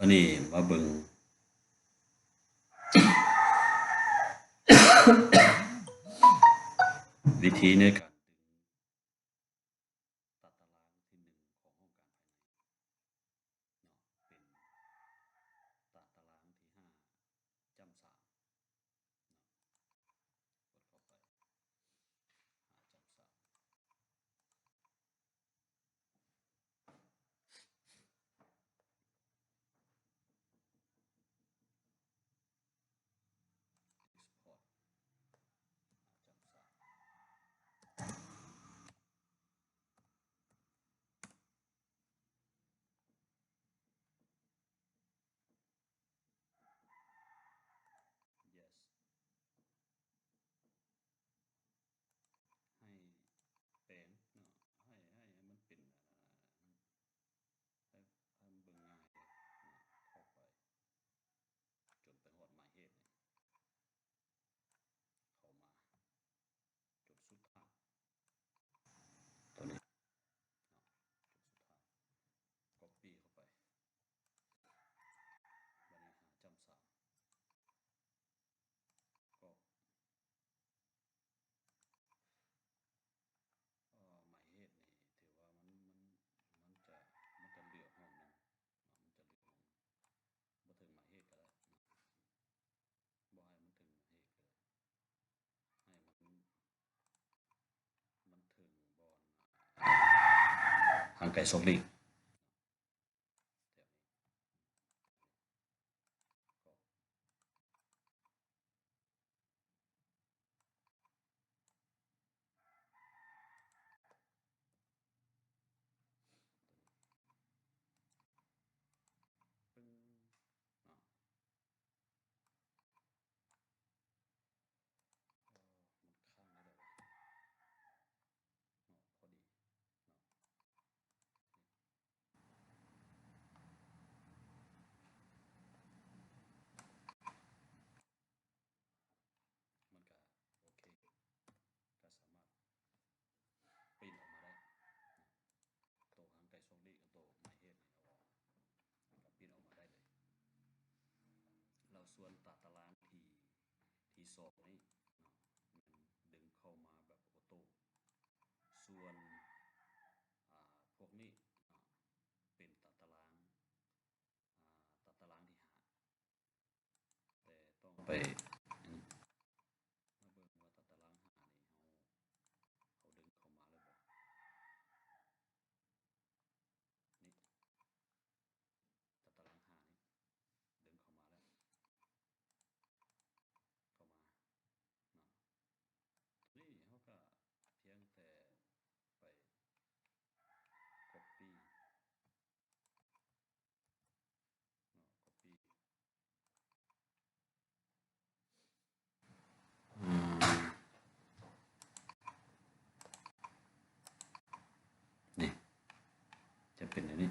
ານີ້ມາເບິ່ງວິທີໃນການດຶງຕາຕະລາງທີໜຶ່ງຂອງຫ້ອງການພາຍໃນເນາະ ເປັນຕາຕະລາງທີຫ້າຈ້ຳສາມເນາະ ກົດເຂົ້າໄປ ຫ້າຈ້ຳສາມ Export ຈ້ຳສາມ Yes ໃຫ້ແປງເນາະ ໃຫ້ ໃຫ້ ໃຫ້ມັນເປັນ ອ່າ ໃຫ້ ໃຫ້ມັນເບິ່ງງ່າຍເດ້ເນາະ ເຂົ້າໄປ ຈົນໄປຮອດໝາຍເຫດນີ້ ເຂົ້າມາ ຈົນສຸດທາງ ຕົວນີ້ເນາະ ຈົນສຸດທາງ Copy ເຂົ້າໄປ ບາດນີ້ຫາຈ້ຳສາມ ກໍ ເອີ ໝາຍເຫດນີ້ຖືວ່າມັນ ມັນ ມັນຈະ ມັນຈະເຫຼືອຫ້ອງໜຶ່ງເນາະ ມັນຈະເຫຼືອຫ້ອງໜຶ່ງ ບໍ່ເຖິງໝາຍເຫດກໍໄດ້ເນາະ ບໍ່ໃຫ້ມັນເຖິງໝາຍເຫດກໍໄດ້ ໃຫ້ມັນ ມັນເຖິງບ່ອນ ຫ່າງໄກສອກຫຼີກ. ປຶ້ງ ເນາະ ເອີ ມັນຄ້າງໄດ້ໃດວະ ເນາະ ພໍດີເນາະ ມັນກະໂອເຄ ກະສາມາດ ປຣິ້ນອອກມາໄດ້ ໂຕຮ່າງກາຍສອງດີກັບໂຕໝາຍເຫດນີ້ເນາະ ກໍປຣິ້ນອອກມາໄດ້ເລີຍ. ແລ້ວສ່ວນຕາຕະລາງທີ ທີສອງນີ້ເນາະ ແມ່ນດຶງເຂົ້າມາແບບອອໂຕ້. ສ່ວນ ອາ ພວກນີ້ເນາະ ເປັນຕາຕະລາງ ອາ ຕາຕະລາງທີຫ້າ ແຕ່ຕ້ອງໄປ ອັນນີ້ ມາເບິ່ງວ່າຕາຕະລາງຫ້ານີ້ ເຮົາ ເຮົາດຶງເຂົ້າມາແລ້ວບໍ່ ນີ້ ຕາຕະລາງຫ້ານີ້ ດຶງເຂົ້າມາແລ້ວ ເຂົ້າມາເນາະ ນີ້ເຮົາກະພຽງແຕ່ໄປ copy ເນາະ copy ອືມ ນີ້ ຈະເປັນແນວນີ້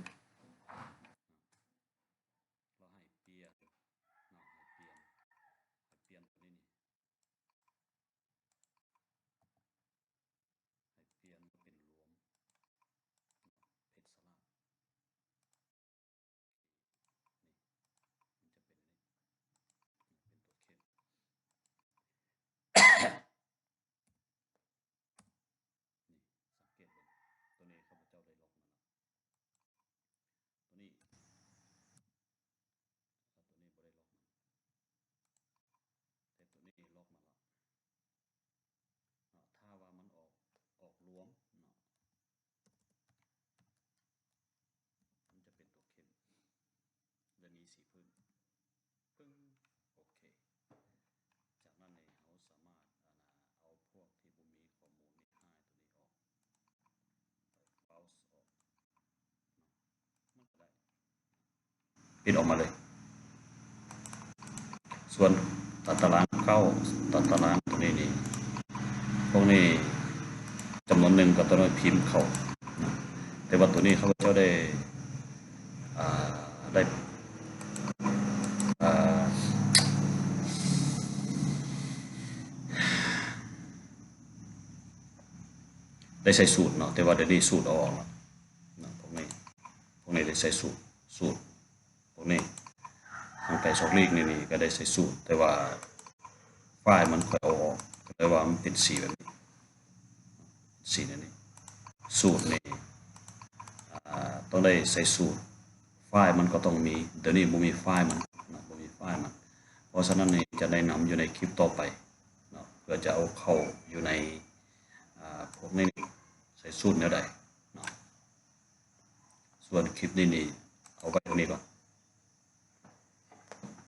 ແລ້ວໃຫ້ປ່ຽນເນາະ ໃຫ້ປ່ຽນ ໃຫ້ປ່ຽນຕົວນີ້ນີ້ ໃຫ້ປ່ຽນມາເປັນລວມ ເນາະ ເພັດສະລາດ ນີ້ ມັນຈະເປັນອັນນີ້ ເປັນຕົວເຂັມ ນີ້ ສັງເກດເບິ່ງ ຕົວນີ້ຂ້າພະເຈົ້າໄດ້ລັອກມັນແລ້ວ ຕົວນີ້ ຕົວນີ້ບໍ່ໄດ້ລັອກມັນ ແຕ່ຕົວນີ້ລັອກມັນແລ້ວເນາະ ຖ້າວ່າມັນອອກ ອອກລວມເນາະ ມັນຈະເປັນຕົວເຂັມ ແລະ ມີສີພື້ນ ປຶ້ງ ໂອເຄ ຈາກນັ້ນນີ້ເຮົາສາມາດ ອັນນ່າ ເອົາພວກທີ່ບໍ່ມີຂໍ້ມູນນີ້ hide ຕົວນີ້ອອກ bounce ອອກ ມັນກໍໄດ້ ປິດອອກມາເລີຍ. ສ່ວນຕາຕະລາງເກົ້າ ຕາຕະລາງຕົວນີ້ນີ້ ພວກນີ້ຈຳນວນໜຶ່ງກໍຕ້ອງໄດ້ພິມເຂົ້າ ແຕ່ວ່າຕົວນີ້ຂ້າພະເຈົ້າໄດ້ ອ່າ ໄດ້ ອ່າ ໄດ້ໃສ່ສູດເນາະ ແຕ່ວ່າດຽວນີ້ສູດເອົາອອກແລ້ວເນາະ ພວກນີ້ ພວກນີ້ໄດ້ໃສ່ສູດ ສູດ ພວກນີ້ ທາງໄປສອກຫຼີກນີ້ ນີ້ກໍໄດ້ໃສ່ສູດ ແຕ່ວ່າໄຟລ໌ມັນຂ້ອຍເອົາອອກ ກໍເລີຍວ່າມັນເປັນສີແບບນີ້ ສີແນວນີ້. ສູດນີ້ ອ່າ ຕ້ອງໄດ້ໃສ່ສູດ ໄຟລ໌ມັນກໍຕ້ອງມີ. ດຽວນີ້ບໍ່ມີໄຟລ໌ມັນເນາະ ບໍ່ມີໄຟລ໌ມັນ. ເພາະສະນັ້ນນີ້ຈະແນະນຳຢູ່ໃນຄລິບຕໍ່ໄປເນາະ ເພື່ອຈະເອົາເຂົ້າຢູ່ໃນ ອ່າ ພວກນີ້ ໃສ່ສູດແນວໃດເນາະ. ສ່ວນຄລິບນີ້ນີ້